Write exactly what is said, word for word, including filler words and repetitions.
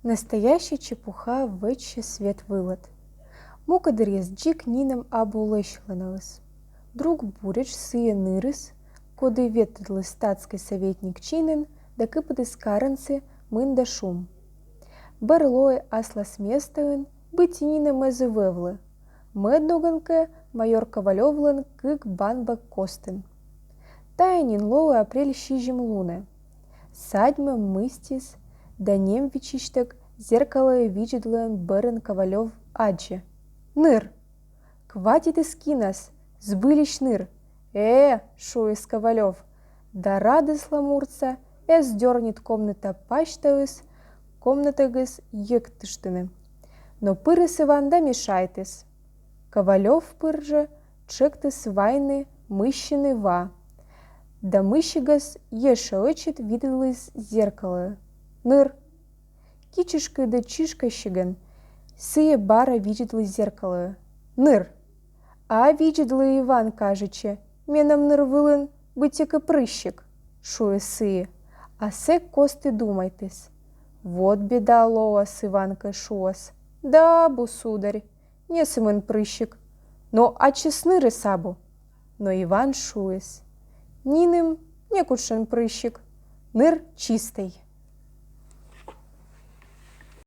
Настоящая чепуха вӧчсьӧ свет вылад. Мукӧддырйи дзик нинӧм абу лӧсьлӧмаӧсь. Друг буретш сійӧ нырыс, коді ветлӧдліс статскӧй советник чинын да кыпӧдіс карӧнсӧ мында шум. Бӧр лои аслас местаын, быттьӧ нинӧм эз и вӧвлы. Мӧд ногӧн кӧ, майор Ковалёвлӧн кык банба костын. Тайӧ нин лои апрель сизим лунӧ. Садьмӧм мыстиыс да немвиччысьтӧг зеркалӧӧ видзӧдлӧм бӧрын Ковалёв аддзӧ: ныр! Кватитіс кинас, збыльысь ныр. Э, шуис Ковалёв да радысла муртса эз дёрнит комната пасьтаыс, комнатагыс йӧктыштны. Но пырис Иван да мешайтіс. Ковалёв пыр жӧ тшӧктіс вайны мыссьыны ва да мыссигас ещӧ ӧтчыд видзӧдліс зеркалӧӧ: ныр! Кичышкыд чишкасигӧн сійӧ бара видзӧдліс зеркалӧӧ: ныр! А видзӧдлӧ и ван, кажитчӧ, менам ныр вылын быттьӧкӧ прыщик, шуис сійӧ. А сэк кості думайтіс: вот беда лоас, Иван кӧ шуас: да абу, сударь, не сӧмын прыщик, но ачыс нырыс абу. Но Иван шуис: нинӧм некутшӧм прыщик, ныр чистӧй.